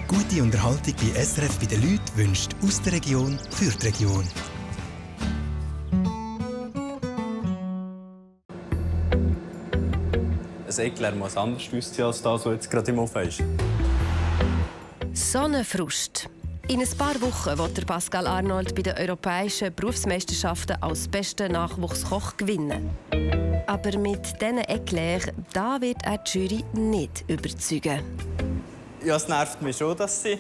Gute Unterhaltung bei SRF bei den Leuten wünscht aus der Region für die Region. Ein Eclair muss anders aussehen als das, was jetzt gerade im Ofen ist. Sonnenfrust. In ein paar Wochen wird der Pascal Arnold bei den europäischen Berufsmeisterschaften als bester Nachwuchskoch gewinnen. Aber mit diesen Eclairs da wird er die Jury nicht überzeugen. Ja, es nervt mich schon, dass sie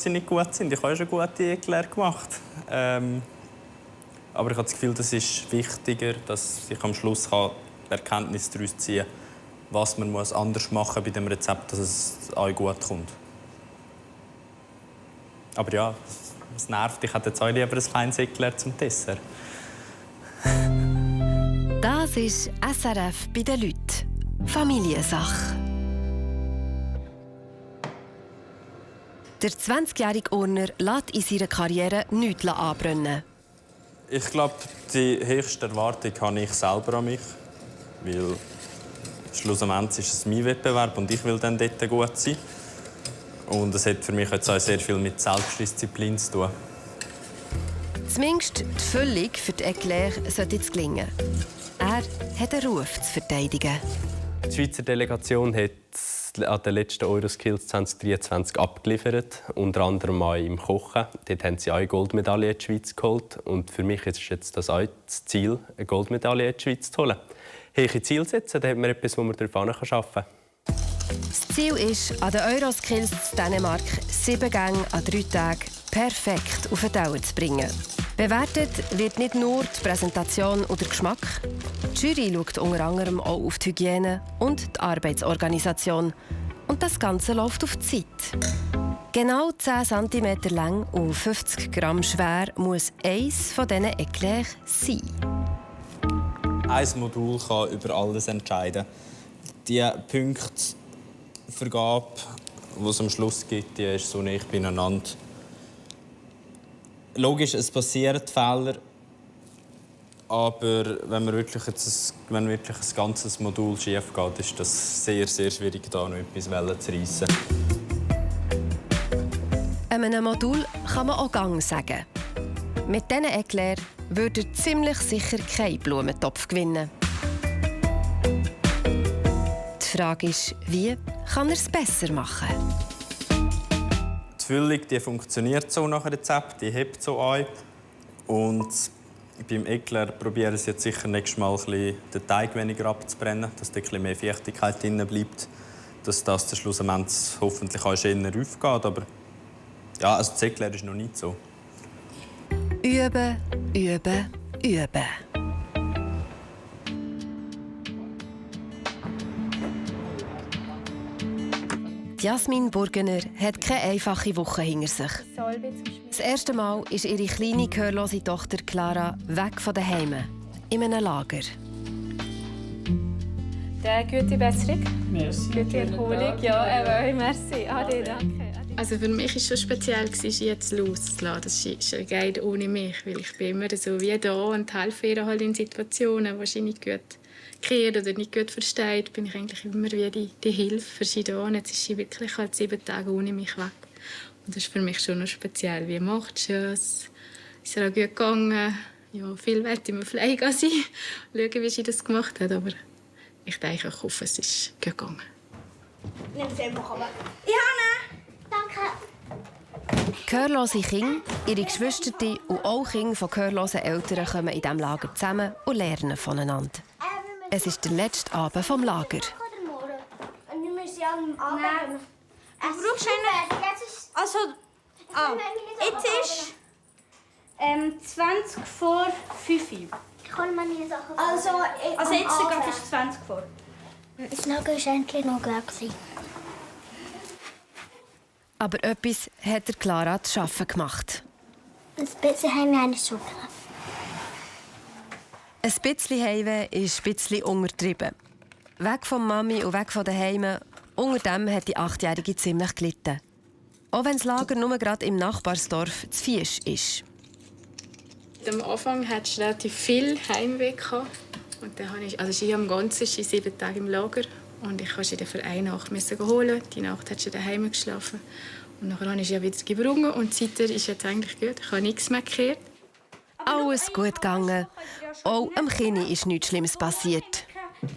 nicht gut sind. Ich habe ja schon gute Eclair gemacht. Aber ich habe das Gefühl, das ist wichtiger, dass ich am Schluss Erkenntnis daraus ziehen kann, was man anders machen muss bei dem Rezept, dass es euch gut kommt. Aber ja, es nervt. Ich hätte jetzt auch lieber ein feines Eclair zum Dessert. Das ist SRF bei den Leuten. Familiensache. Der 20-jährige Urner lässt in seiner Karriere nichts anbrennen. Ich glaube, die höchste Erwartung habe ich selber an mich. Weil schlussendlich ist es mein Wettbewerb und ich will dann dort gut sein. Und es hat für mich jetzt auch sehr viel mit Selbstdisziplin zu tun. Zumindest die Füllung für die Eclairs sollte jetzt gelingen. Er hat einen Ruf zu verteidigen. Die Schweizer Delegation hat an den letzten Euroskills 2023 abgeliefert, unter anderem auch im Kochen. Dort haben sie auch eine Goldmedaille in die Schweiz geholt. Und für mich ist jetzt das auch das Ziel, eine Goldmedaille in die Schweiz zu holen. Hohe Ziele setzen, dann hat man etwas, wo man darauf arbeiten kann. Das Ziel ist, an den Euroskills in Dänemark 7 Gänge an 3 Tagen perfekt auf die Dauer zu bringen. Bewertet wird nicht nur die Präsentation oder der Geschmack. Die Jury schaut unter anderem auch auf die Hygiene und die Arbeitsorganisation. Und das Ganze läuft auf die Zeit. Genau 10 cm lang und 50 Gramm schwer muss eines von diesen Eclairs sein. Ein Modul kann über alles entscheiden. Die Punktevergabe, die es am Schluss gibt, die ist so nicht beieinander. Logisch, es passieren Fehler, aber wenn wirklich ein ganzes Modul schief geht, ist das sehr, sehr schwierig, da noch etwas zu reissen. Einem Modul kann man auch Gang sagen. Mit diesen Eclairs würde er ziemlich sicher keinen Blumentopf gewinnen. Die Frage ist, wie kann er es besser machen? Die Füllung funktioniert so nach Rezept, die hebt so an. Und beim Eclair probieren sie jetzt sicher nächstes Mal den Teig weniger abzubrennen, dass da etwas mehr Feuchtigkeit drin bleibt, dass das dann schlussendlich hoffentlich auch schöner aufgeht. Aber ja, also das Eclair ist noch nicht so. Üben, üben, üben. Jasmin Burgener hat keine einfache Woche hinter sich. Das erste Mal ist ihre kleine, gehörlose Tochter Clara weg von daheim, in einem Lager. Gute Besserung. Merci. Gute Erholung. Ja, merci. Ade, danke. Also für mich war es schon speziell, jetzt loszulassen. Das ist ein Guide ohne mich, weil ich bin immer so wie da und helfe ihr halt in Situationen, die sie nicht gut kennt oder nicht gut versteht, bin ich eigentlich immer wie die Hilfe für sie da. Und jetzt ist sie wirklich halt 7 Tage ohne mich weg. Und das ist für mich schon noch speziell. Wie macht sie es? Ist ihr auch gut gegangen? Ja, viel wollte ich mir pflegen an sie. Schauen, wie sie das gemacht hat. Aber ich denke, ich hoffe, es ist gut gegangen. Nimm es einfach aber. Johanna! Danke. Gehörlose Kinder, ihre Geschwister und auch Kinder von gehörlosen Eltern kommen in diesem Lager zusammen und lernen voneinander. Es ist der letzte Abend vom Lager. Nein. Du brauchst also, jetzt ist 20 vor 5 Uhr. Ich kann meine Sachen also jetzt ist es 20 vor. Das Lager war endlich noch leer. Aber etwas hat der Clara zu schaffen gemacht. Ein bisschen haben wir eine Suppe. Ein bisschen Heimweh ist ein bisschen untertrieben. Weg von Mami und weg von daheim, unter dem hat die 8-Jährige ziemlich gelitten. Auch wenn das Lager nur gerade im Nachbarsdorf zu Fiesch ist. Am Anfang hatte ich relativ viel Heimweh. Und dann habe ich, also sie am Ganzen ist 7 Tage im Lager. Und ich musste den für eine Nacht holen. Die Nacht hat sie daheim geschlafen. Und dann ist sie wieder gebrungen und seitdem ist jetzt eigentlich gut. Ich habe nichts mehr gekehrt. Alles gut gegangen. Auch am Kini ist nichts Schlimmes passiert.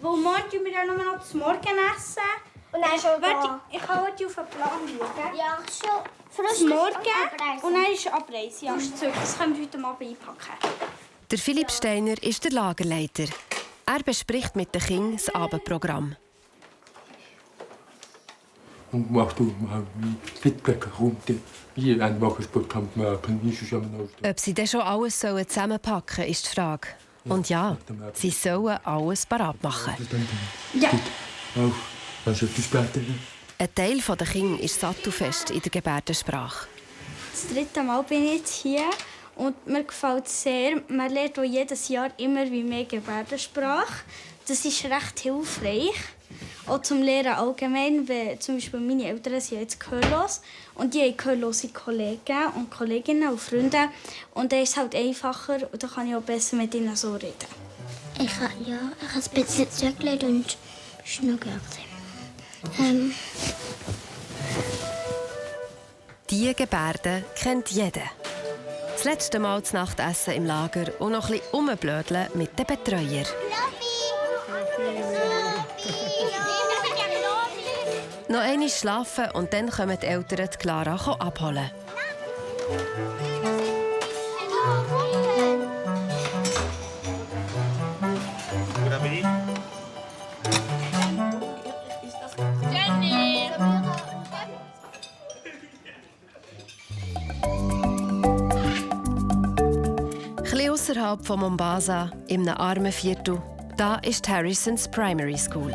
Wo morgen wir dann noch das Morgenessen. Und dann schon warte, ich kann heute auf den Plan schauen. Ja, schon. Das Morgen und dann ist Abreise. Ja, das können wir heute Abend einpacken. Der Philipp Steiner ist der Lagerleiter. Er bespricht mit den Kindern das Abendprogramm. Und machst du mal Feedback runter, wie ein Wochenprogramm machen? Ob sie dann schon alles zusammenpacken sollen, ist die Frage. Und ja, sie sollen alles parat machen. Ja. Auch, was ist das später? Ein Teil der Kinder ist sattelfest in der Gebärdensprache. Das 3. Mal bin ich jetzt hier und mir gefällt es sehr. Man lernt auch jedes Jahr immer mehr Gebärdensprache. Das ist recht hilfreich. Auch zum Lehren allgemein, weil zum Beispiel meine Eltern sind jetzt gehörlos und die haben gehörlose Kollegen und Kolleginnen und Freunde. Und dann ist es halt einfacher und dann kann ich auch besser mit ihnen so reden. Ich habe ein bisschen zurückgelegt und schnuggelt. Diese Gebärden kennt jeder. Das letzte Mal das Nachtessen im Lager und noch ein bisschen rumblödeln mit den Betreuern. Noch einmal schlafen und dann kommen die Eltern die Clara abholen. Etwas ausserhalb von Mombasa, in einem armen Viertel, da ist Harrisons Primary School.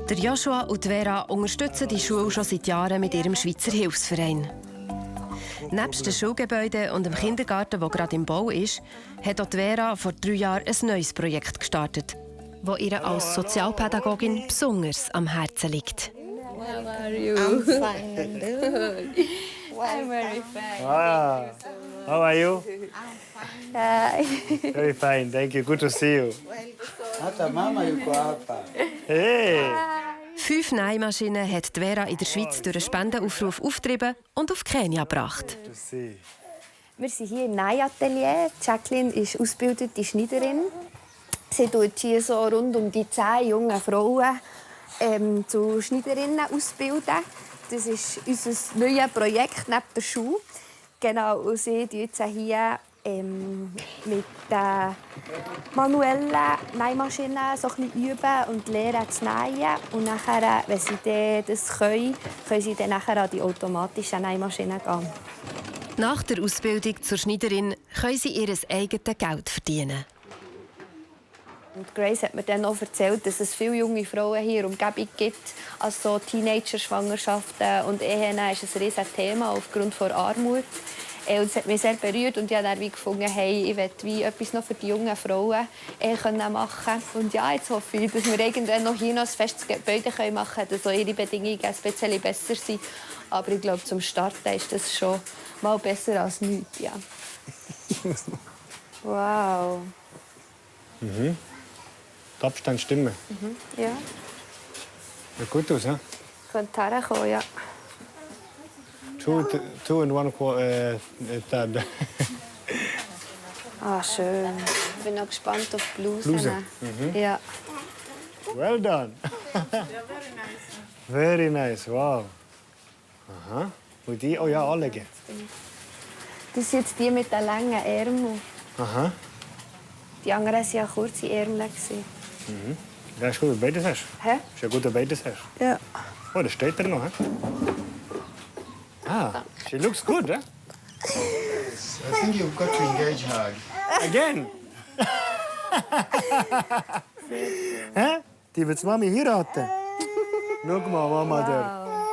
Der Joshua und Vera unterstützen die Schule schon seit Jahren mit ihrem Schweizer Hilfsverein. Nebst dem Schulgebäude und dem Kindergarten, der gerade im Bau ist, hat auch Vera vor 3 Jahren ein neues Projekt gestartet, das ihr als Sozialpädagogin besonders am Herzen liegt. How are you? I'm fine. I'm very fine. Wow. How are you? I'm fine. Very fine. Thank you. Good to see you. Hey. 5 Nähmaschinen hat Vera in der Schweiz durch einen Spendenaufruf aufgetrieben und auf Kenia gebracht. Wir sind hier im Nähatelier. Jacqueline ist ausgebildete Schneiderin. Sie tut hier so rund um die 10 junge Frauen zu Schneiderinnen ausbilden. Das ist unser neues Projekt neben der Schule. Genau, und sie üben jetzt hier mit den manuellen Nähmaschinen so ein bisschen üben und lernen zu nähen. Und nachher, wenn sie das können sie dann nachher an die automatischen Nähmaschinen gehen. Nach der Ausbildung zur Schneiderin können sie ihr eigenes Geld verdienen. Und Grace hat mir dann auch erzählt, dass es viele junge Frauen hier in der Umgebung gibt. Also Teenager-Schwangerschaften und Ehen ist ein riesiges Thema aufgrund der Armut. Und das hat mich sehr berührt und ich habe dann gefunden, hey, ich möchte etwas noch für die jungen Frauen machen. Und ja, jetzt hoffe ich, dass wir irgendwann noch hier noch ein festes Gebäude machen können, dass auch ihre Bedingungen ein bisschen besser sind. Aber ich glaube, zum Starten ist das schon mal besser als nichts. Ja. Wow. Mhm. Die Abstände stimmen. Mhm. Ja. Sieht gut aus, ja? Könnte herkommen, ja. 2 and 1 tab. Ah, schön. Ich bin noch gespannt auf die Bluse. Bluse? Mhm. Ja. Well done. Very nice, wow. Aha. Und die, oh ja, anlegen. Das sind jetzt die mit den langen Ärmeln. Aha. Die anderen waren ja kurze Ärmel. Mhm. Ja, ist gut, dass du beides hast. Hä? Ist ja gut, dass du beides hast. Ja. Oh, das steht da noch, hä? Ah, she looks good, eh? I think you've got to engage her. Again? Hä? Die will Mami heiraten. Schau mal, Mama dort.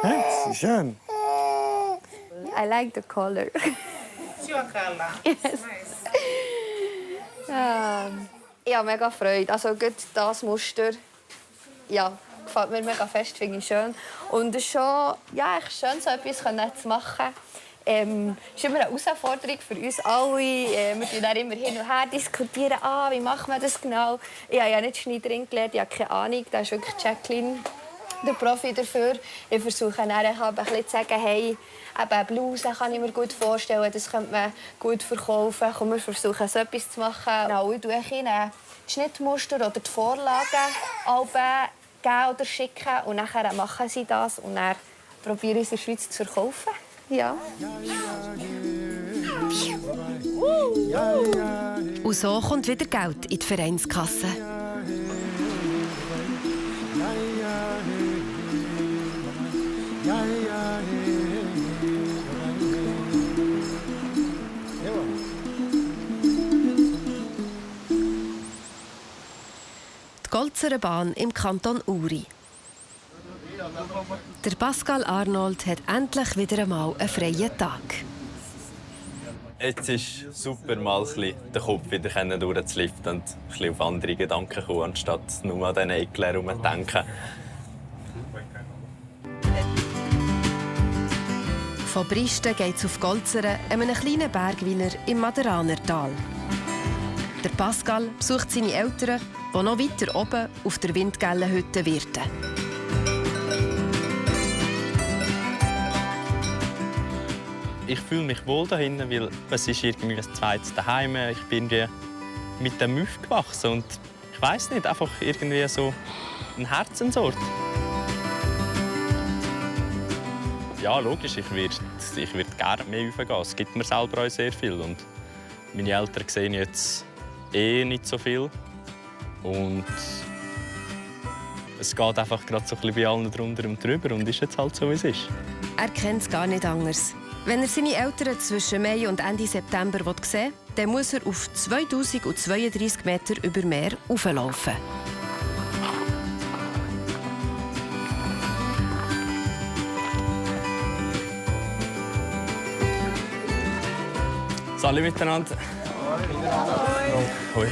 Hä? Das ist schön. I like the color. It's your color. Yes. Nice. Ich habe mega Freude. Also gut, das Muster, ja, gefällt mir mega fest, finde ich schön. Und es ist schon, ja, echt schön, so etwas zu machen. ist immer eine Herausforderung für uns alle. Wir diskutieren dann immer hin und her, diskutieren, wie machen wir das genau. Ich habe ja nicht Schneiderin gelernt, ich habe keine Ahnung. Da ist wirklich Jacqueline der Profi dafür. Ich versuche dann ein bisschen zu sagen, hey, eben Blusen kann ich mir gut vorstellen, das könnte man gut verkaufen. Komm, wir versuchen, so etwas zu machen. Genau, ich tue ihnen die Schnittmuster oder die Vorlagen geben oder schicken. Und dann machen sie das und dann probieren sie in der Schweiz zu verkaufen. Ja. Und so kommt wieder Geld in die Vereinskasse. Die Golzerer Bahn im Kanton Uri. Der Pascal Arnold hat endlich wieder einmal einen freien Tag. Jetzt ist super, mal den Kopf wieder durchzuliften und ein bisschen auf andere Gedanken kommen, anstatt nur an diesen Ecklern herumzudenken. Von Bristen geht es auf Golzeren, einem kleinen Bergweiler im Maderanertal. Der Pascal besucht seine Eltern, die noch weiter oben auf der Windgellenhütte wirten. Ich fühle mich wohl dahin, weil es ist irgendwie ein zweites Daheim. Ich bin mit dem aufgewachsen und ich weiß nicht, einfach irgendwie so ein Herzensort. Ja, logisch, ich würde gerne mehr raufgehen. Es gibt mir selber auch sehr viel und meine Eltern sehen jetzt nicht so viel und es geht einfach gerade so ein bisschen bei allen drunter und drüber und ist jetzt halt so, wie es ist. Er kennt es gar nicht anders. Wenn er seine Eltern zwischen Mai und Ende September sehen will, dann muss er auf 2032 Meter über Meer hochlaufen. Salut miteinander. Hoi.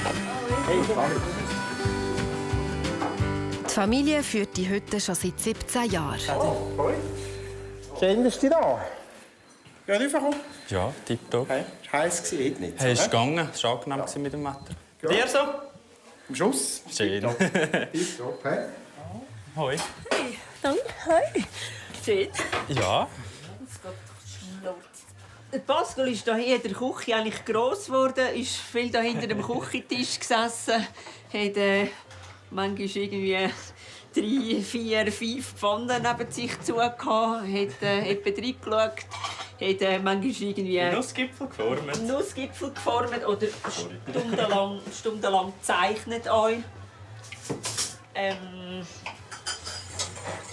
Die Familie führt die Hütte schon seit 17 Jahren. Schön, dass du da. Ja, rüberkommen. Ja, tipptopp. Hey, es war heiß, heute nicht. Hey, ist gegangen. Es war angenehm mit dem Wetter. Ja. Dir so? Am Schluss. Schön. Tipptopp, hey. Hoi. Hey, danke. Hoi. Schön. Ja. Der Pascal ist hier in der Küche eigentlich gross geworden, ist viel da hinter dem Küchentisch gesessen, hat manchmal irgendwie 3, 4, 5 Pfannen neben sich zugehabt, hat etwa reingeschaut, hat manchmal irgendwie Nussgipfel geformt. Nussgipfel geformt oder stundenlang gezeichnet.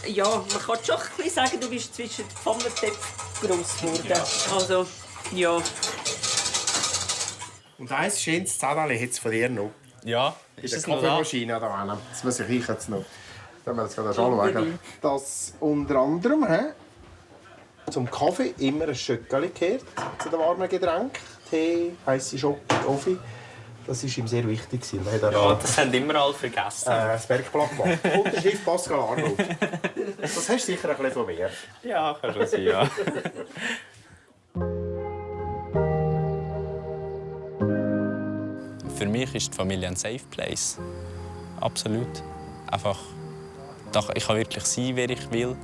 Ja, man kann schon ein bisschen sagen, du bist zwischen den Pfannentöpfen gross geworden. Ja. Also, ja. Und ein schönes Zettel hat es von dir noch. Ja, ist es eine Kaffeemaschine da hinten. Das muss ich jetzt noch. Dann wir das gerade anschauen. Das unter anderem zum Kaffee immer ein Schöckeli gehört zu den warmen Getränken. Tee, heisse Schoki, Kaffee. Das war ihm sehr wichtig. Ja, das haben immer alle vergessen. Das Bergblatt gemacht. Unterschrift Pascal Arnold. Das hast du sicher ein bisschen von mir. Ja, kann schon sein, ja. Für mich ist die Familie ein Safe Place. Absolut. Einfach, ich kann wirklich sein, wer ich will.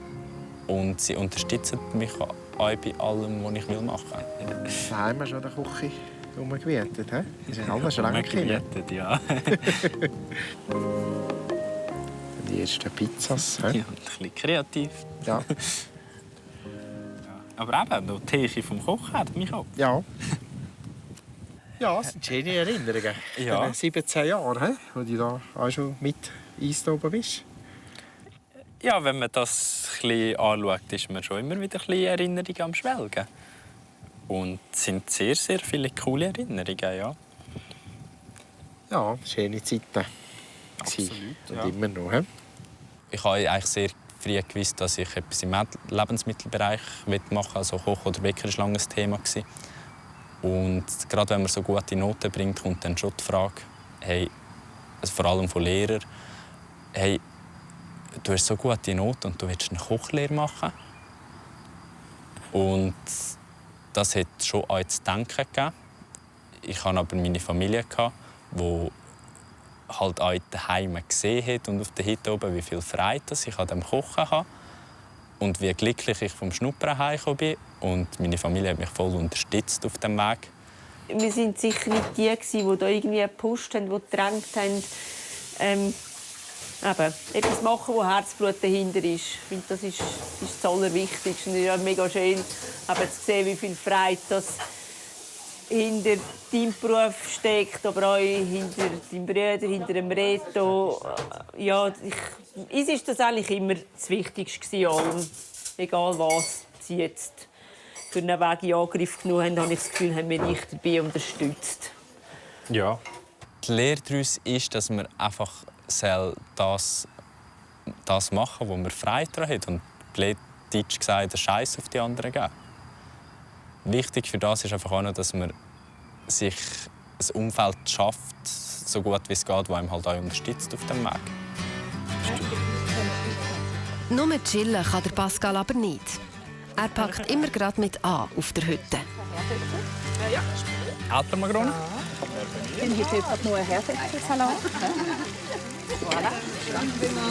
Und sie unterstützen mich auch bei allem, was ich machen will. Da haben wir schon in der Küche umgewietet, hä? Die sind alle schon lange gewietet, ja. Die ersten Pizzas. Ja, ein bisschen kreativ. Ja. Aber eben, die Theke vom Kochen hat mich ab. Ja. Ja, das sind schöne Erinnerungen. Ja. In 17 Jahren, wo du da auch schon mit eingestoben bist. Ja, wenn man das ein bisschen anschaut, ist man schon immer wieder ein bisschen Erinnerungen am Schwelgen. Und es sind sehr, sehr viele coole Erinnerungen, ja. Ja, schöne Zeiten. Absolut, ja. Und immer noch. He? Ich habe eigentlich sehr früh gewusst, dass ich etwas im Lebensmittelbereich machen will. Also Koch oder Bäcker war lange ein Thema. Und gerade wenn man so gute Noten bringt, kommt dann schon die Frage, hey, also vor allem von Lehrern, hey, du hast so gute Noten und du willst eine Kochlehre machen. Und Das hat schon auch zu denken gegeben. Ich hatte aber meine Familie, die halt auch daheim gesehen hat und auf der Hütte oben, wie viel Freude ich an dem Kochen habe. Und wie glücklich ich vom Schnuppern heimgekommen bin. Und meine Familie hat mich voll unterstützt auf dem Weg. Wir waren sicher nicht die, die da irgendwie gepusht haben, die gedrängt haben. Etwas machen, wo Herzblut dahinter ist. Ich finde, das ist das Allerwichtigste. Und es ist ja mega schön, zu sehen, wie viel Freude das hinter deinem Beruf steckt, aber auch hinter deinem Bruder, hinter dem Reto. Ja, uns ist das eigentlich immer das Wichtigste. Egal was sie jetzt für einen Weg in Angriff genommen haben, habe ich das Gefühl, haben wir dich dabei unterstützt. Ja. Die Lehre daraus ist, dass man einfach das machen, wo man Freude daran hat. Und blöd Deutsch gesagt, den Scheiß auf die anderen geben. Wichtig für das ist einfach auch noch, dass man sich ein Umfeld schafft, so gut wie es geht, das einem halt auch unterstützt auf dem Weg. Nur chillen kann der Pascal aber nicht. Er packt immer gerade mit an auf der Hütte. Ältermagrone? Hier hat nur ein Herdöpfelsalat. Voilà.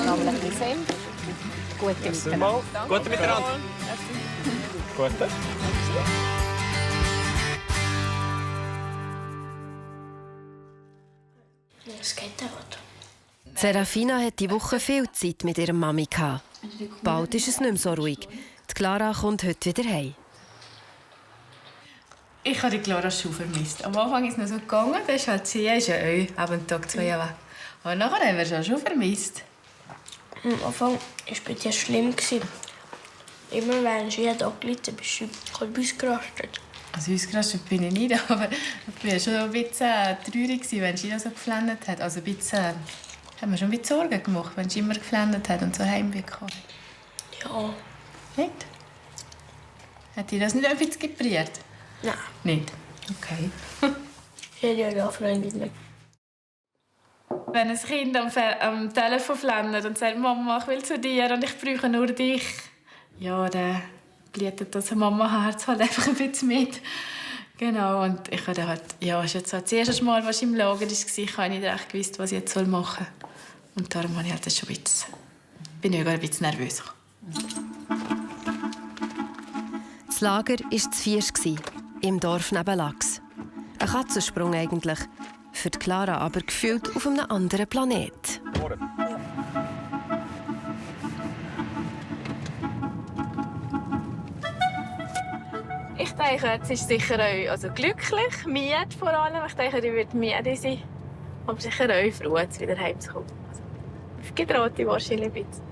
Noch ein bisschen Senf. Gute miteinander. Gute miteinander. Gute. Es geht gut. Serafina hat die Woche viel Zeit mit ihrer Mami gehabt. Bald ist es nicht mehr so ruhig. Die Clara kommt heute wieder heim. Ich habe die Clara schon vermisst. Am Anfang ist es noch so gegangen, da ist halt sie ist ja ab Tag 2 weg. Aber nachher haben wir sie schon vermisst. Am Anfang war es bei dir schlimm. Immer wenn sie jeden Tag gelitten bist du ausgerastet. Also ausgerastet bin ich nicht, aber ich war schon ein bisschen traurig, wenn sie so geflennt hat. Also ein bisschen, hat mir schon ein bisschen Sorgen gemacht, wenn sie immer geflennt hat und so Heimweh kam. Ja. Nicht? Hat dir das nicht etwas gepriert? Nein. Nicht? Okay. Ich hätte ja Freundin nicht. Wenn ein Kind am Telefon flennt und sagt, Mama, ich will zu dir und ich brauche nur dich, ja, dann blutet das Mama-Herz halt einfach ein bisschen mit. Genau, und ich habe halt, ja, es war jetzt das erste Mal, als ich im Lager war, ich habe nicht recht gewusst, was ich jetzt machen soll. Und darum bin ich halt schon bin ich ein bisschen nervös. Das Lager war zu Viersch, im Dorf neben Lachs. Ein Katzensprung eigentlich. Für die Clara aber gefühlt auf einem anderen Planet. Ich denke, jetzt ist sicher auch glücklich, müde vor allem. Ich denke, sie wird müde sein. Aber sicher auch froh, jetzt wieder heimzukommen. Aufgedroht wahrscheinlich ein bisschen.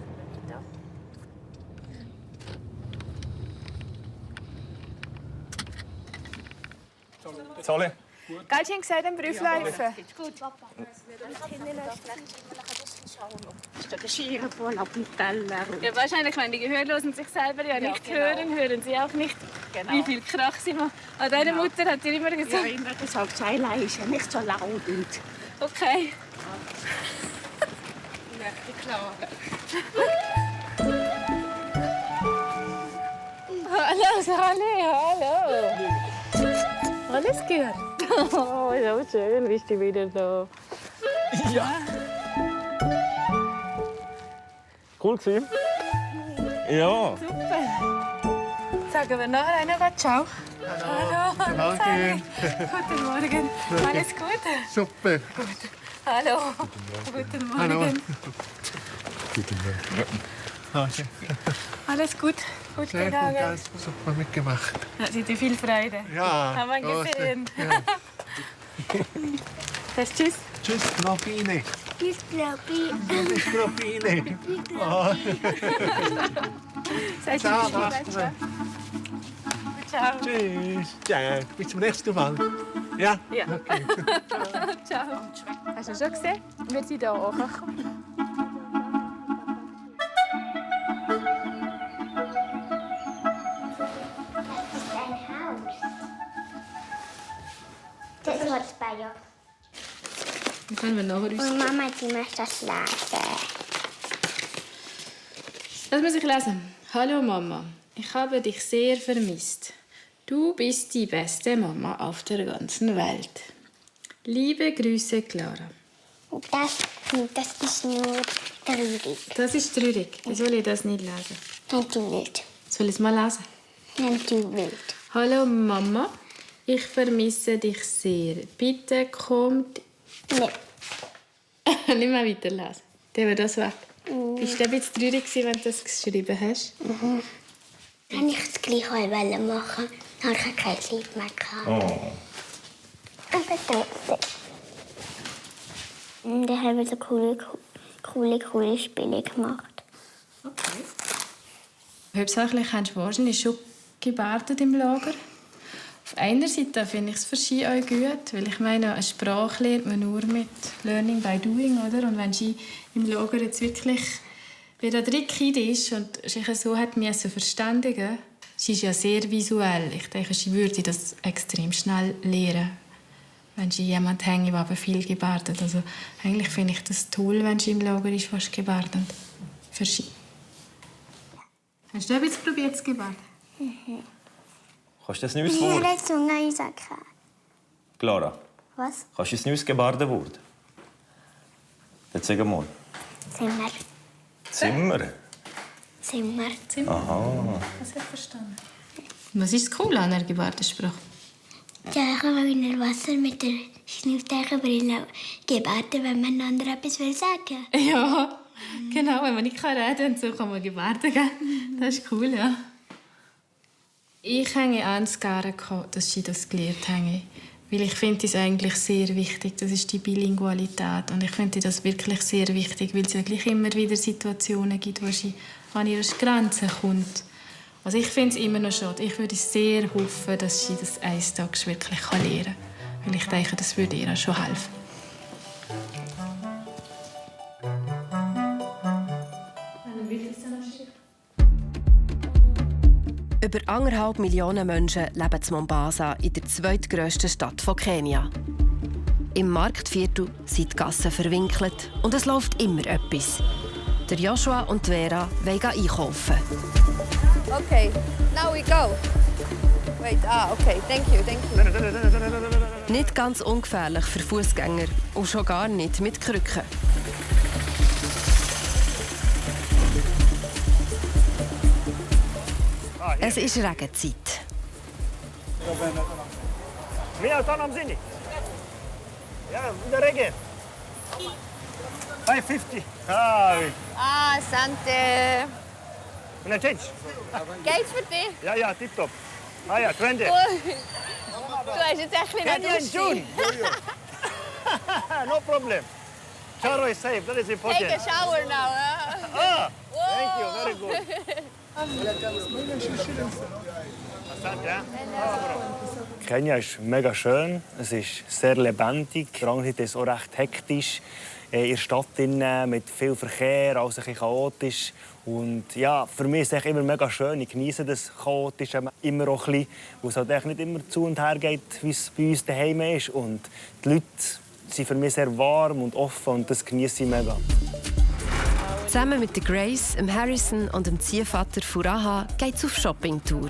Zolle. Gell, Sie gesagt, den Beruf laufen? Gut, Papa. Ja, wahrscheinlich, wenn die Gehörlosen sich selber ja nicht hören, hören sie auch nicht, wie viel Krach sie machen. Aber deine Mutter hat dir immer gesagt... Ja, immer gesagt, sei leise, nicht so laut. Okay. Hallo, Sally, hallo. Alles gut? Oh, so schön, bist du wieder da. Ja. Cool gewesen? Ja. Super. Sagen wir nachher noch ciao. Hallo. Hallo. Guten Morgen. Alles gut? Super. Gut. Hallo. Guten Morgen. Hallo. Guten Morgen. Alles gut? Gut Sehr gut, gegangen? alles super mitgemacht. Hat sie dir viel Freude? Ja. Haben wir große. gesehen. Ja. Das tschüss. Tschüss, Grabine. Tschüss, Grabine. Tschüss, Grabine. Oh. Sei Ciao, tschüss. Astrid. Ciao. Tschüss. Ja, bis zum nächsten Mal. Ja? Ja. Okay. Ciao. Hast du schon gesehen? Wir sind hier angekommen. Das ist das Bayer. Dann können wir nachher uns... Und Mama, die möchte das lesen. Das muss ich lesen. Hallo Mama, ich habe dich sehr vermisst. Du bist die beste Mama auf der ganzen Welt. Liebe Grüße, Clara. Das ist nur traurig. Das ist traurig. Wie soll ich das nicht lesen? Nein, du nicht. Soll ich es mal lesen? Nein, du nicht. Hallo Mama, ich vermisse dich sehr. Bitte kommt... Nein. Nicht mehr weiterlesen. Dann wäre das weg. Bist du ein bisschen traurig, wenn du das geschrieben hast? Wenn ich das Gleiche machen wollte, dann hatte ich kein Lied mehr. Aber trotzdem. Und dann haben wir so coole Spiele gemacht. Okay. Hauptsächlich hast du wahrscheinlich schon gebartet im Lager. Auf einer Seite finde ich es für Ski auch gut, weil ich meine, eine Sprache lernt man nur mit Learning by Doing, oder? Und wenn Ski im Lager jetzt wirklich wieder 3 Kinder ist und sich so hat verständigen, sie ist ja sehr visuell. Ich denke, sie würde das extrem schnell lernen, wenn sie jemand hängt, der aber viel gebartet. Also eigentlich finde ich das toll, wenn sie im Lager ist, fast gebartet. Für sie. Hast du ein bisschen probiert zu gebarten? Kannst du ein neues Wort? Ich habe eine Sache. Clara, Was? kannst du ein neues Gebärdenwort? Dann sag mal. Zimmer. Zimmer? Zimmer. Aha. Das habe ich verstanden. Was ist das Coole an der Gebärdensprache? Ja, ich kann in der Wasser mit der Schnürtechenbrille gebärden, wenn man einander etwas sagen will. Ja, genau. Wenn man nicht reden kann, so kann man gebärden. Das ist cool, ja. Ich hänge ans gerne, dass sie das gelernt haben. Weil ich finde es eigentlich sehr wichtig. Das ist die Bilingualität. Und ich finde das wirklich sehr wichtig, weil es ja gleich immer wieder Situationen gibt, wo sie an ihre Grenzen kommt. Also ich finde es immer noch schade. Ich würde sehr hoffen, dass sie das eines Tages wirklich lernen kann. Weil ich denke, das würde ihr schon helfen. Über 1,5 Millionen Menschen leben in Mombasa, in der zweitgrössten Stadt von Kenia. Im Marktviertel sind die Gassen verwinkelt und es läuft immer etwas. Der Joshua und Vera wollen einkaufen. Okay, now we go. Wait, okay, thank you. Nicht ganz ungefährlich für Fußgänger und schon gar nicht mit Krücken. Es ist Regenzeit. Mia, tanam zini. Ja, der Regen. 550. Sante. Can I change? Geht's für dich? Ja, tipptopp. Ja, 20. Du hast jetzt echt Can you nicht June? No problem. Charo is safe, that is important. Take a shower now. Thank you, very good. Kenia ist mega schön, es ist sehr lebendig. Auf der anderen Seite ist es auch recht hektisch. In der Stadt mit viel Verkehr, alles ein bisschen chaotisch. Und ja, für mich ist es immer mega schön. Ich genieße das Chaotische immer auch ein bisschen, weil es halt nicht immer zu und her geht, wie es bei uns daheim ist. Und die Leute sind für mich sehr warm und offen und das genieße ich mega. Zusammen mit Grace, Harrison und dem Ziehvater Furaha geht es auf Shoppingtour.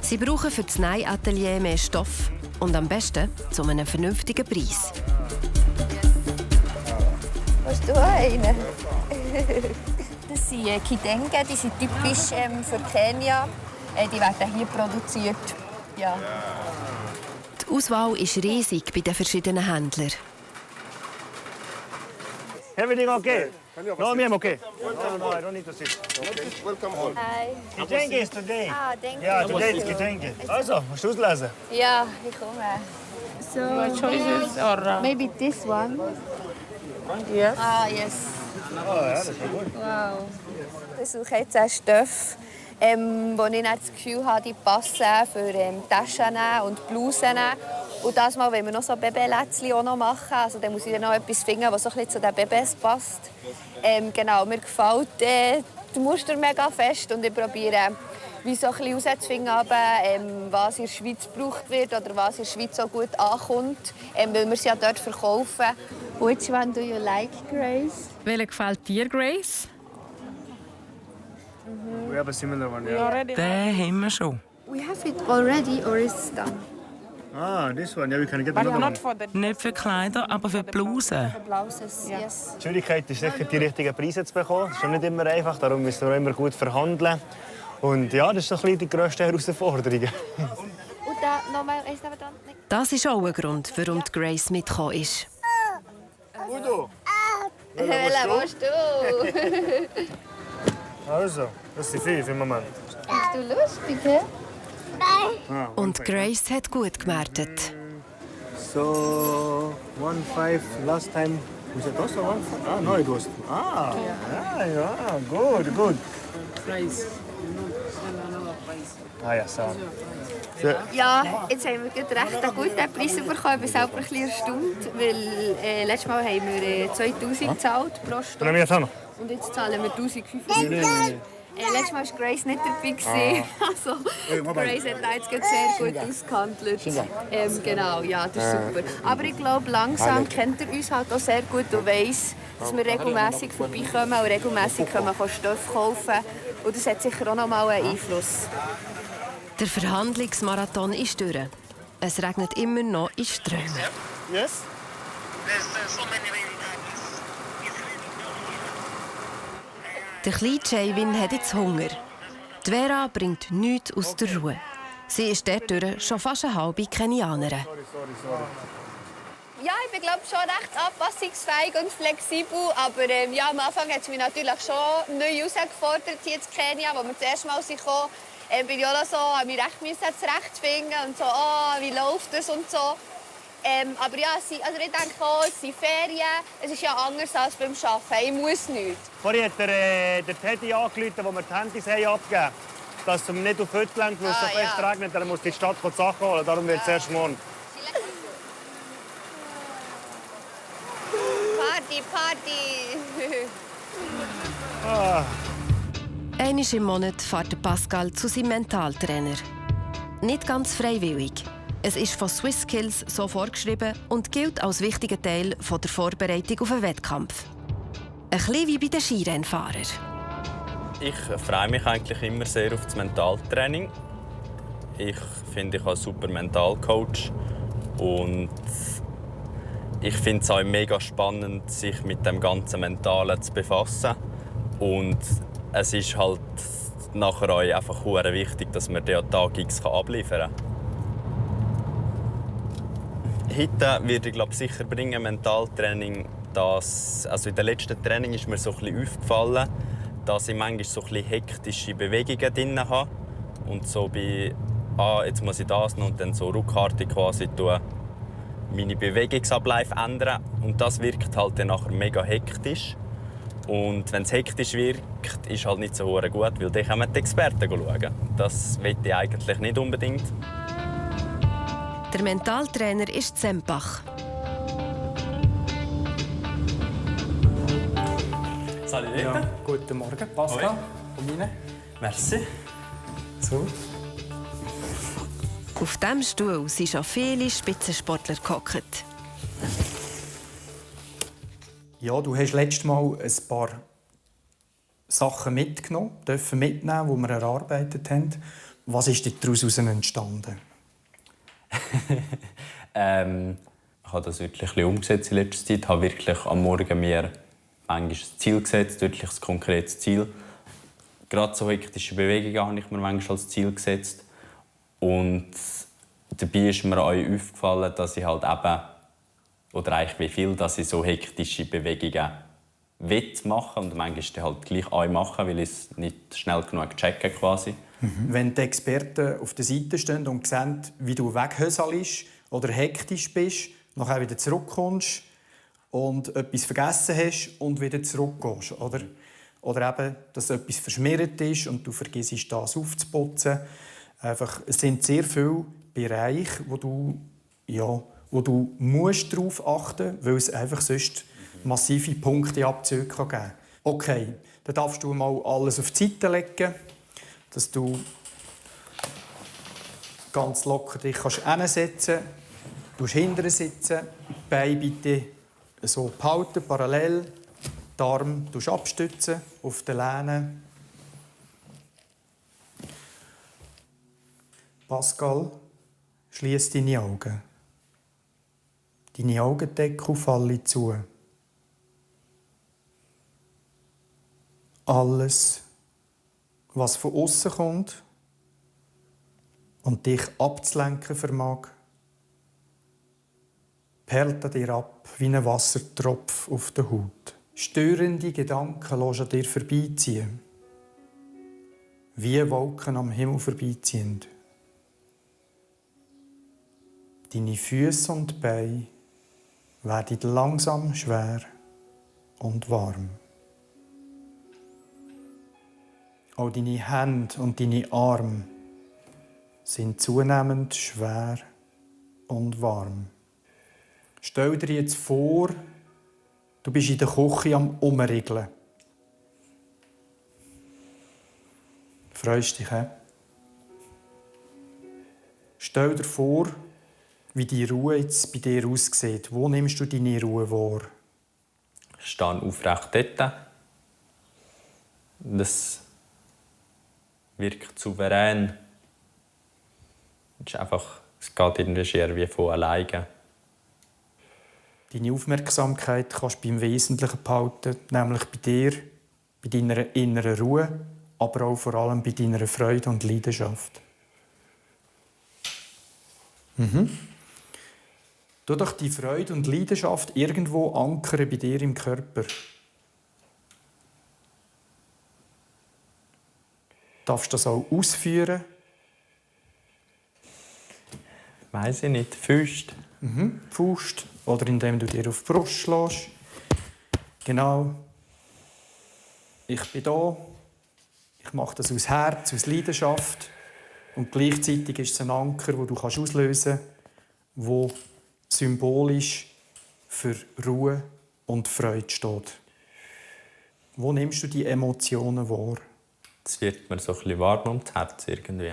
Sie brauchen für das Nähatelier mehr Stoff und am besten zu einem vernünftigen Preis. Hast du einen? Das sind Kitenge, die sind typisch für Kenia. Die werden hier produziert. Ja. Die Auswahl ist riesig bei den verschiedenen Händlern. Everything okay? No, I'm okay. No, I don't need to sit. Okay, welcome all. Hi. Kitenge is today. Thank you. Ja, today is Kitenge. Also, musst du auslesen? Ja, ich komme. So, choices or maybe this one. Yes. Yes. Oh, ja, das ist gut. Wow. Ich suche jetzt einen Stoff, wo ich das Gefühl habe, die passen für Taschen und Blusen. Und das Mal wollen wir noch so Babylätzchen auch noch machen. Also, dann muss ich dann noch etwas finden, was so ein bisschen zu den Babys passt. Genau, mir gefällt das Muster mega fest und ich probiere, wie so ein bisschen herauszufinden, was in der Schweiz gebraucht wird oder was in der Schweiz so gut ankommt, weil wir sie ja dort verkaufen. Which one do you like, Grace? Welcher gefällt dir, Grace? We have a similar one, yeah. Den haben wir schon. We have it already or is it done? Ah, this one. Yeah, we can get another one. Nicht für Kleider, aber für Blusen. Blouses, yes. Die Schwierigkeit ist sicher, die richtigen Preise zu bekommen. Das ist nicht immer einfach, darum müssen wir immer gut verhandeln. Und ja, das ist so ein bisschen die grösste Herausforderung. Und da nochmal eins dran. Das ist auch ein Grund, warum die Grace mitgekommen ist. Udo! Wo musst du? Also, das sind 5 im Moment. Bist du lustig, hä? Und Grace hat gut gemerkt. So, 1-5 last time. Was it also 1-5? Ah, no, it was. Ah, ja, gut. Preis. Ah ja, so. Ja, jetzt haben wir gerade recht einen guten Preis bekommen. Ich bin selber ein bisschen erstaunt, weil letztes Mal haben wir 2000 gezahlt pro Stunde. Und jetzt zahlen wir 1500. Letztes Mal war Grace nicht dabei. Also, Grace hat da jetzt sehr gut ausgehandelt. Genau, ja, das ist super. Aber ich glaube, langsam kennt er uns halt auch sehr gut und weiss, dass wir regelmässig vorbeikommen und regelmässig Stoffe kaufen können. Und das hat sicher auch noch mal einen Einfluss. Der Verhandlungsmarathon ist durch. Es regnet immer noch in Strömen. Yes? Der kleine Javin hat jetzt Hunger. Die Vera bringt nichts aus der Ruhe. Sie ist dort schon fast eine halbe Kenianerin. Ja, ich bin glaube schon recht anpassungsfähig und flexibel, aber ja, am Anfang hat es mich natürlich schon neu herausgefordert hier in Kenia, wo wir das erste Mal kamen. Bin ich auch noch so, habe mich recht zurechtfinden und so, wie läuft das und so. Aber ja, also ich denke auch, es sind Ferien, es ist ja anders als beim Arbeiten, ich muss nichts. Vorhin hat der Teddy angerufen, wo wir die Handys abgegeben haben, dass wir nicht auf Hütte lenken, weil es so fest regnet, dann muss die Stadt die Sachen holen, darum wird es erst morgen. Party! Einmal im Monat fährt Pascal zu seinem Mentaltrainer. Nicht ganz freiwillig. Es ist von SwissSkills so vorgeschrieben und gilt als wichtiger Teil der Vorbereitung auf einen Wettkampf. Ein bisschen wie bei den Skirennfahrern. Ich freue mich eigentlich immer sehr auf das Mentaltraining. Ich finde, ich habe einen super Mentalcoach. Und ich finde es auch mega spannend, sich mit dem ganzen Mentalen zu befassen. Und es ist halt nachher auch einfach sehr wichtig, dass man den Tag X abliefern kann. Heute werde ich sicher bringen, Mentaltraining. Also in den letzten Training ist mir so ein bisschen aufgefallen, dass ich manchmal so ein bisschen hektische Bewegungen drin habe. Und so bei jetzt muss ich das noch und dann so ruckartig quasi tun, meine Bewegungsabläufe ändern. Und das wirkt halt dann nachher mega hektisch. Und wenn es hektisch wirkt, ist es halt nicht so gut, weil dann kommen die Experten schauen. Das will ich eigentlich nicht unbedingt. Der Mentaltrainer ist Zempach. Salut. Ja, guten Morgen, Pascal. Komm rein. Merci. So. Auf diesem Stuhl sind schon viele Spitzensportler gehockt. Ja, du hast letztes Mal ein paar Sachen mitgenommen, die wir erarbeitet haben. Was ist daraus entstanden? Ich habe das wirklich ein bisschen umgesetzt in letzter Zeit. Ich habe wirklich am Morgen mir manchmal ein Ziel gesetzt, wirklich ein konkretes Ziel. Gerade so hektische Bewegungen habe ich mir manchmal als Ziel gesetzt. Und dabei ist mir auch aufgefallen, dass ich halt eben, oder eigentlich wie viel, dass ich so hektische Bewegungen machen will und manchmal halt gleich auch machen, weil ich es nicht schnell genug checke quasi. Wenn die Experten auf der Seite stehen und sehen, wie du weghöselst oder hektisch bist, nachher wieder zurückkommst und etwas vergessen hast und wieder zurückgehst, oder? Oder eben, dass etwas verschmiert ist und du vergisst, das aufzuputzen. Einfach, es sind sehr viele Bereiche, wo du musst darauf achten musst, weil es einfach sonst massive Punkteabzüge geben kann. Okay, dann darfst du mal alles auf die Seite legen, dass du ganz locker dich hinsetzen kannst. Du hinterher sitzen, die Beine bitte so behalten, parallel. Die Arme abstützen auf den Lehnen. Pascal, schließ deine Augen. Deine Augendeckel fallen zu. Alles, was von außen kommt und dich abzulenken vermag, perlt an dir ab wie ein Wassertropf auf der Haut. Störende Gedanken lässt an dir vorbeiziehen, wie Wolken am Himmel vorbeiziehen. Deine Füße und Beine werden langsam schwer und warm. Auch deine Hände und deine Arme sind zunehmend schwer und warm. Stell dir jetzt vor, du bist in der Küche am Umriegeln. Freust dich, hä? Stell dir vor, wie die Ruhe jetzt bei dir aussieht. Wo nimmst du deine Ruhe wahr? Ich stehe aufrecht dort. Das wirkt souverän. Es geht irgendwie schier wie von alleine. Deine Aufmerksamkeit kannst du beim Wesentlichen behalten, nämlich bei dir, bei deiner inneren Ruhe, aber auch vor allem bei deiner Freude und Leidenschaft. Tu doch die Freude und Leidenschaft irgendwo ankern bei dir im Körper. Darfst du das auch ausführen? Weiss ich nicht. Faust. Faust. Oder indem du dir auf die Brust schlägst. Genau. Ich bin da. Ich mache das aus Herz, aus Leidenschaft. Und gleichzeitig ist es ein Anker, den du auslösen kannst, der symbolisch für Ruhe und Freude steht. Wo nimmst du die Emotionen wahr? Es wird mir so ein bisschen warm ums Herz irgendwie.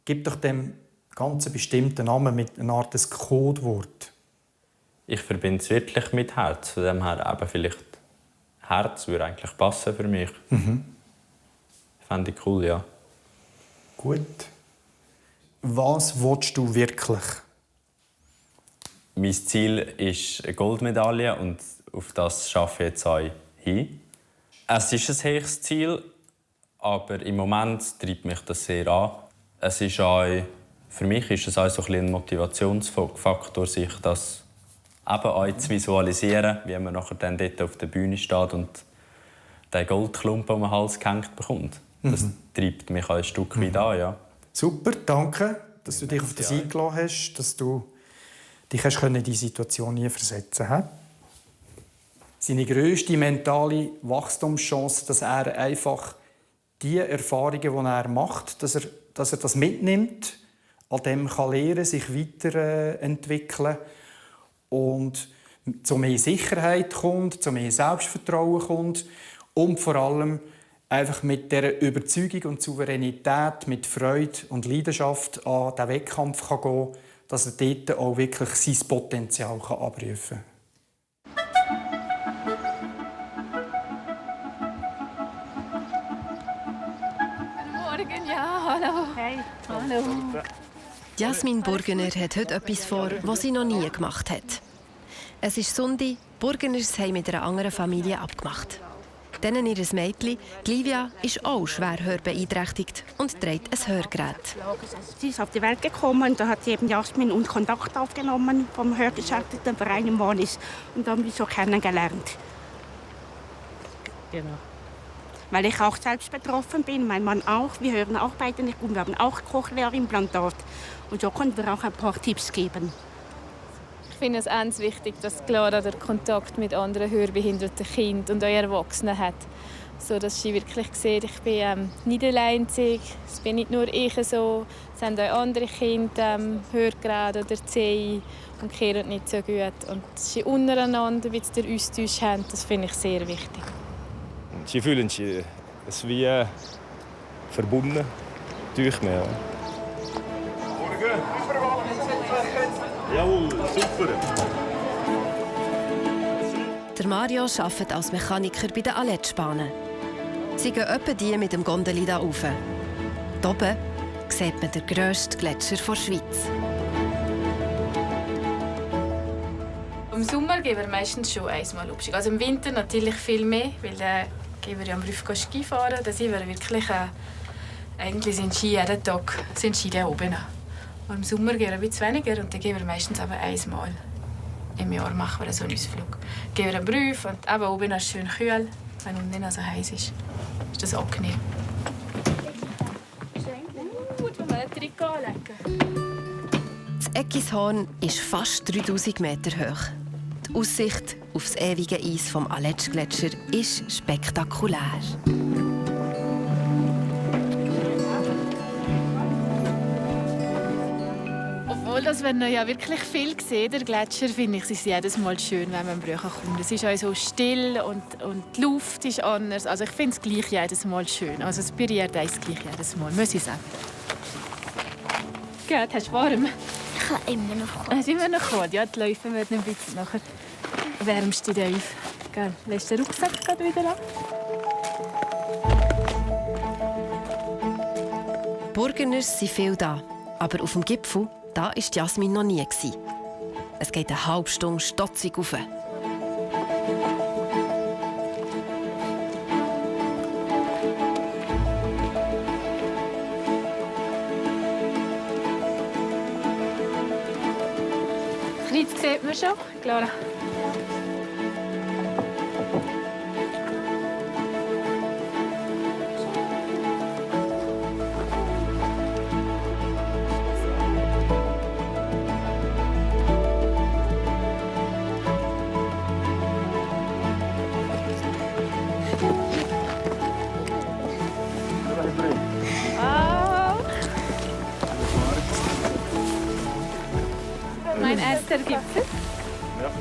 Gib doch dem ganz bestimmten Namen mit einer Art des Codewort. Ich verbinde es wirklich mit Herz. Von dem her eben vielleicht Herz würde eigentlich passen für mich. Fände ich cool, ja. Gut. Was willst du wirklich? Mein Ziel ist eine Goldmedaille und auf das arbeite ich jetzt auch hin. Es ist ein höchstes Ziel, aber im Moment treibt mich das sehr an. Es ist auch, für mich ist es auch so ein Motivationsfaktor, sich das eben auch zu visualisieren, wie man nachher dann dort auf der Bühne steht und den Goldklumpen um den Hals gehängt bekommt. Das treibt mich auch ein Stück weit an, ja. Super, danke, dass du dich auf das eingelassen hast, dass du dich in diese Situation nie versetzen konntest. Seine grösste mentale Wachstumschance, dass er einfach die Erfahrungen, die er macht, dass er das mitnimmt, an dem kann lernen, sich weiterentwickeln und zu mehr Sicherheit kommt, zu mehr Selbstvertrauen kommt und vor allem einfach mit dieser Überzeugung und Souveränität, mit Freude und Leidenschaft an diesen Wettkampf kann gehen, dass er dort auch wirklich sein Potenzial abrufen kann. Morgen, ja, hallo. Hey, hallo. Jasmin Burgener hat heute etwas vor, was sie noch nie gemacht hat. Es ist Sonntag, Burgeners haben mit einer anderen Familie abgemacht. Denen ihr Mädchen, Livia, ist auch schwer hörbeeinträchtigt und trägt ein Hörgerät. Sie ist auf die Welt gekommen und da hat sie eben Jasmin und Kontakt aufgenommen vom hörgeschalteten Verein im Wallis und dann haben wir so kennengelernt. Genau. Weil ich auch selbst betroffen bin, mein Mann auch. Wir hören auch beide nicht gut, wir haben auch Cochlea-Implantat und so können wir auch ein paar Tipps geben. Ich finde es ganz wichtig, dass Clara den Kontakt mit anderen hörbehinderten Kindern und auch Erwachsenen hat. So dass sie wirklich sieht, ich bin nicht alleinzig, es bin nicht nur ich so. Es haben auch andere Kinder Hörgeräte oder Zehen und hören nicht so gut. Und dass sie untereinander ein bisschen den Austausch haben, das finde ich sehr wichtig. Sie fühlen sich wie verbunden durch mich. Jawohl, super. Der Mario arbeitet als Mechaniker bei den Aletschbahnen. Sie gehen etwa die mit dem Gondeli da rauf. Hier oben sieht man den grössten Gletscher der Schweiz. Im Sommer gehen wir meistens schon einmal Abstieg. Also im Winter natürlich viel mehr, weil dann gehen wir ja am Rüff Ski fahren. Da sind wir wirklich, eigentlich sind Ski jeden Tag da oben. Und im Sommer gehen wir ein bisschen weniger und dann gehen wir meistens aber einmal im Jahr machen wir so einen Ausflug. Gehen wir am Rüff und eben oben ist es schön kühl, wenn es nicht so heiß ist. Ist das angenehm. Gut, wenn wir einen Trikot anlegen. Das Eckishorn ist fast 3000 Meter hoch. Die Aussicht auf das ewige Eis vom Aletschgletscher ist spektakulär. Obwohl das, wenn man ja wirklich viel sieht, der Gletscher, finde ich, es ist jedes Mal schön, wenn man am Brüchen kommt. Es ist auch so still und die Luft ist anders. Also ich finde es gleich jedes Mal schön. Also es berührt uns gleich jedes Mal, muss ich sagen. Gut, hast du warm? Ich kann immer noch kalt. Hast du immer noch kalt? Ja, die Läufe werden ein bisschen nachher wärmst du dich auf. Gell, lässt den Rucksack gerade wieder ab. Burgeners sind viel da, aber auf dem Gipfel da war Jasmin noch nie. Es geht eine halbe Stunde stotzig rauf. Jetzt sieht man schon, Clara. Mein erster Gipfel. Ja.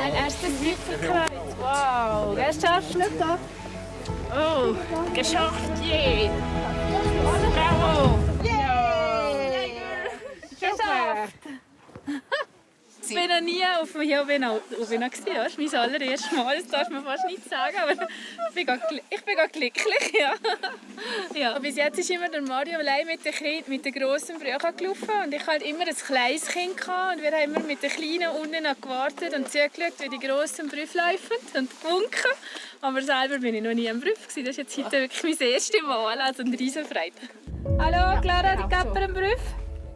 Mein erstes Gipfelkreuz. Wow, gehst du schaffst du nicht da? Oh, geschafft, je! Bravo! Yay! Geschafft! Ich bin noch nie auf dem Hioben. Das ist mein allererstes Mal. Das darf man fast nicht sagen, aber ich bin gerade glücklich. Ja. Ja. Bis jetzt ist immer der Mario allein mit den grossen Brüchen gelaufen. Und ich hatte immer ein kleines Kind. Und wir haben immer mit den Kleinen unten gewartet und zugeschaut, wie die grossen Brüche laufen und gewunken. Aber selber bin ich noch nie am Brüff. Das ist jetzt heute wirklich mein erstes Mal. Also eine riesen Freude. Hallo, Clara, die Kapper am Brüff?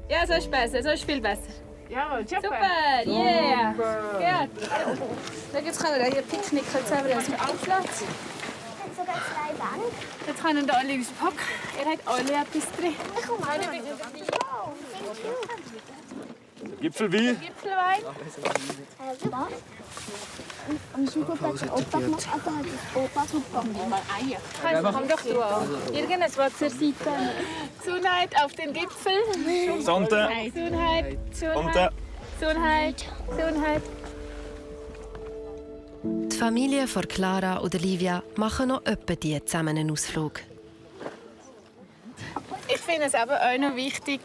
Ja, so ist besser. So ist viel besser. Ja, super! Yeah! Gut! Jetzt können wir hier picknicken, jetzt haben wir unseren Platz. Sogar 2 Banken. Jetzt können wir alle auspacken. Ihr habt alle etwas drin. Ich komme auch noch. Gipfelwein? Gipfelwein. Am Schulplatz hat Opa gemacht, also hat Opa zugekommen. Mal Eier. Komm doch du an. Irgendwas was zur Seite. Gesundheit auf den Gipfel. Gesundheit. Gesundheit. Gesundheit. Gesundheit. Gesundheit. Die Familie von Clara und Olivia machen noch öppe die zusammen einen Ausflug. Ich finde es aber auch noch wichtig,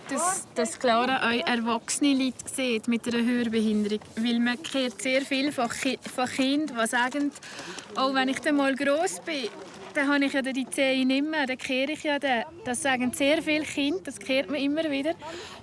dass Clara auch erwachsene Leute sieht mit einer Hörbehinderung. Weil man hört sehr viel von Kindern, die sagen, oh, wenn ich dann mal gross bin, dann habe ich ja die Zehen nicht mehr, dann kehre ich ja den. Das sagen sehr viele Kinder, das hört man immer wieder.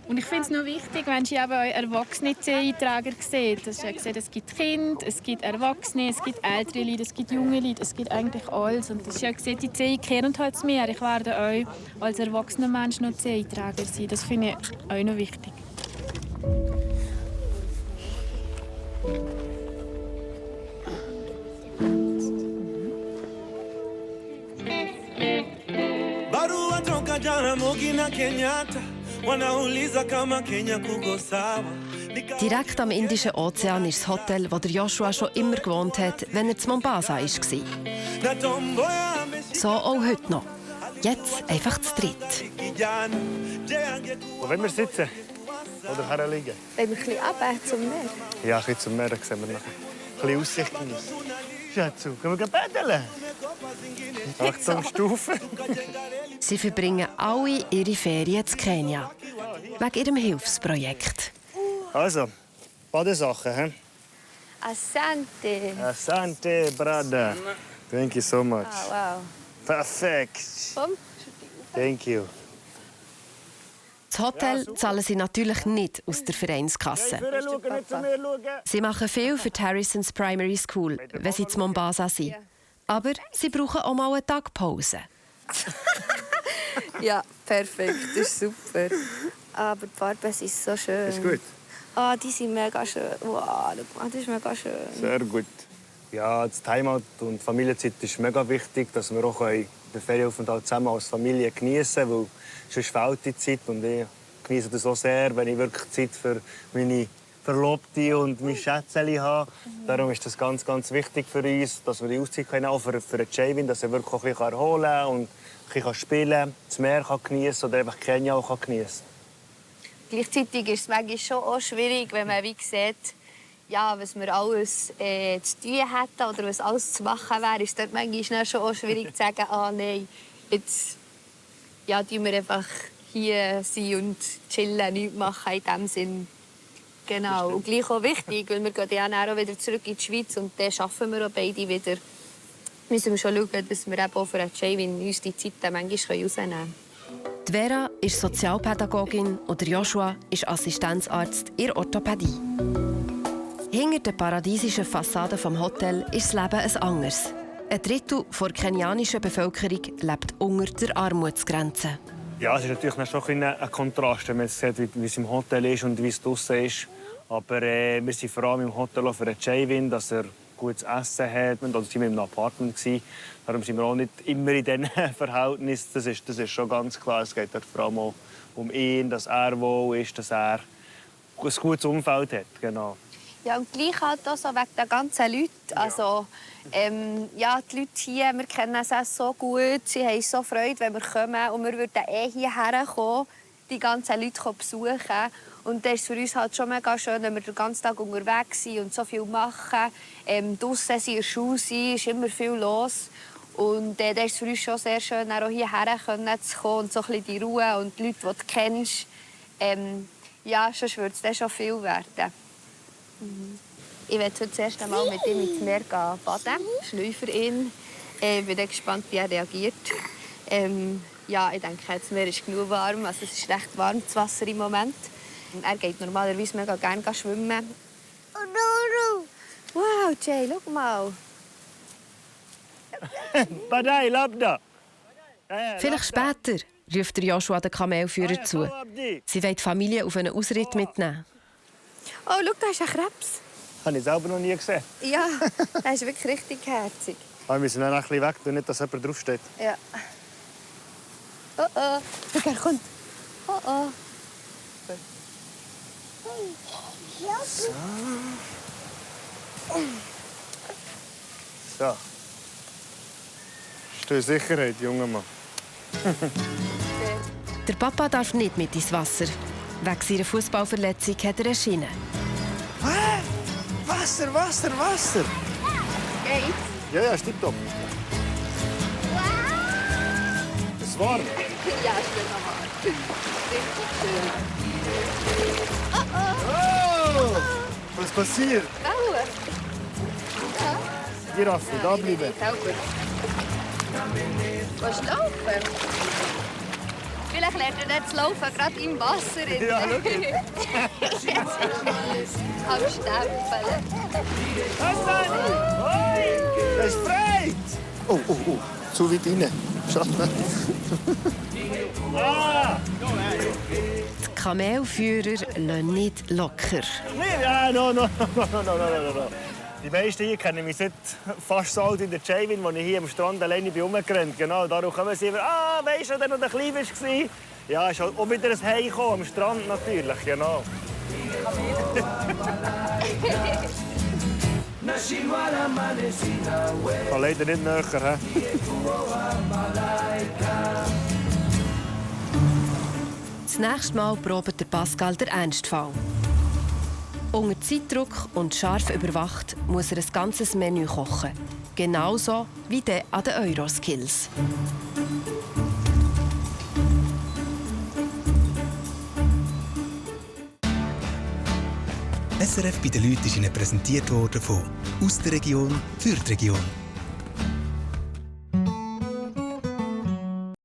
Und ich finde es noch wichtig, wenn sie aber auch erwachsene Zehenträger sieht. Dass sie sieht, es gibt Kinder, es gibt Erwachsene, es gibt ältere Leute, es gibt junge Leute, es gibt eigentlich alles. Und dass sie sieht, die Zehen kehren halt mehr. Ich werde auch als erwachsener Mensch noch Zehenträger sein. Das finde ich auch noch wichtig. Barua toka jana Mogina Kenyatta wanauliza kama Kenya kuko sawa. Direkt am Indischen Ozean ist das Hotel, wo der Joshua schon immer gewohnt hat, wenn er zu Mombasa war. So auch heute noch. Jetzt einfach zu dritt. Wo wollen wir sitzen? Oder herliegen? Wollen wir ein bisschen runter zum Meer? Ja, ein bisschen zum Meer, dann sehen wir nachher. Ein bisschen Aussicht genießen. Schätzu, können wir paddeln? Achtung, Stufe. Sie verbringen alle ihre Ferien in Kenia. Wegen ihrem Hilfsprojekt. Also, Badesachen, hä? Asante. Asante, brother. Thank you so much. Ah, wow. Perfekt. Komm. Thank you. Das Hotel zahlen sie natürlich nicht aus der Vereinskasse. Sie machen viel für die Harrisons Primary School, wenn sie in Mombasa sind. Aber sie brauchen auch mal eine Tagpause. Ja, perfekt, das ist super. Aber die Farben sind so schön. Ist gut? Ah, die sind mega schön. Wow, das ist mega schön. Sehr gut. Ja, das Timeout und die Familienzeit ist mega wichtig, dass wir auch den Ferienaufenthalt zusammen als Familie genießen können, weil sonst fehlt die Zeit. Und ich genieße das so sehr, wenn ich wirklich Zeit für meine Verlobte und mein Schätzchen habe. Darum ist das ganz, ganz wichtig für uns, dass wir die Auszeit haben, auch für den Javin, dass er wirklich auch ein bisschen erholen kann und ein bisschen spielen kann, das Meer genießen kann oder einfach Kenia auch genießen kann. Gleichzeitig ist es manchmal schon auch schwierig, wenn man wie sieht, ja, was wir alles zu tun hätten oder was alles zu machen wäre, ist dort manchmal schon auch schwierig zu sagen, ah nein, jetzt tun wir einfach hier sein und chillen, nichts machen in diesem Sinn. Genau, und gleich auch wichtig, weil wir gehen ja auch wieder zurück in die Schweiz und dann arbeiten wir auch beide wieder. Müssen wir schon schauen, dass wir eben auch für Javin uns die Zeit manchmal rausnehmen können. Die Vera ist Sozialpädagogin und Joshua ist Assistenzarzt in der Orthopädie. Hinter der paradiesischen Fassade des Hotels ist das Leben ein anderes. Ein Drittel der kenianischen Bevölkerung lebt unter der Armutsgrenze. Ja, es ist natürlich schon ein Kontrast, wenn man sieht, wie es im Hotel ist und wie es draussen ist. Aber wir sind vor allem im Hotel auch für den Javin, dass er gutes Essen hat. Und dann waren wir im Apartment. Darum sind wir auch nicht immer in diesen Verhältnissen. Das ist schon ganz klar. Es geht vor allem auch um ihn, dass er wohl ist, dass er ein gutes Umfeld hat. Genau. Ja, und gleich halt auch so wegen der ganzen Leute. Also, die Leute hier, wir kennen es auch so gut. Sie haben so Freude, wenn wir kommen. Und wir würden hierher kommen, die ganzen Leute besuchen. Und das ist für uns halt schon mega schön, wenn wir den ganzen Tag unterwegs sind und so viel machen. Draussen sind, in der Schule sind, ist immer viel los. Und das ist für uns schon sehr schön, auch hierher zu kommen und so ein bisschen die Ruhe und die Leute, die du kennst. Sonst würde es schon viel werden. Ich werde heute das erste Mal mit ihm ins Meer baden, schnüffe ihn. Ich bin gespannt, wie er reagiert. Ich denke, das Meer ist genug warm. Also, es ist recht warm, das Wasser im Moment. Er geht normalerweise mega gerne schwimmen. Wow, Jay, schau mal. Badai, labda. Vielleicht später, ruft der Joshua den Kamelführer zu. Sie will die Familie auf einen Ausritt mitnehmen. Oh, schau, da ist ein Krebs. Habe ich selber noch nie gesehen. Ja, der ist wirklich richtig herzig. Wir müssen dann ein bisschen weg, nicht, dass jemand draufsteht. Ja. Oh oh, schau, er kommt. Oh oh. So. So. Ist in Sicherheit, junger Mann. Der Papa darf nicht mit ins Wasser. Wegen seiner Fußballverletzung hat er eine Schiene. Wasser! Geht's? Ja, stimmt doch. Ist es warm? Ja, ist mega warm. Oh! Was passiert? Wellen. Ja. Giraffe, da bleiben. Willst du laufen? Vielleicht lernt er jetzt laufen, gerade im Wasser. Ja, schau. Am Stempeln. Es ist frei! Oh, zu weit rein. Schade. Die Kamelführer lassen nicht locker. Ja, no. Die meisten hier kennen mich seit fast so alt wie der Javin, als ich hier am Strand alleine rumgerannt bin. Genau, darum kommen sie immer, weisst du, als du noch klein warst? Ja, ist halt auch wieder ein Heimkommen am Strand natürlich, genau. Ich kann leider nicht näher. Das nächste Mal probt der Pascal den Ernstfall. Unter Zeitdruck und scharf überwacht muss er ein ganzes Menü kochen. Genauso wie der an den Euroskills. SRF bei den Leuten ist Ihnen präsentiert worden von «Aus der Region für die Region».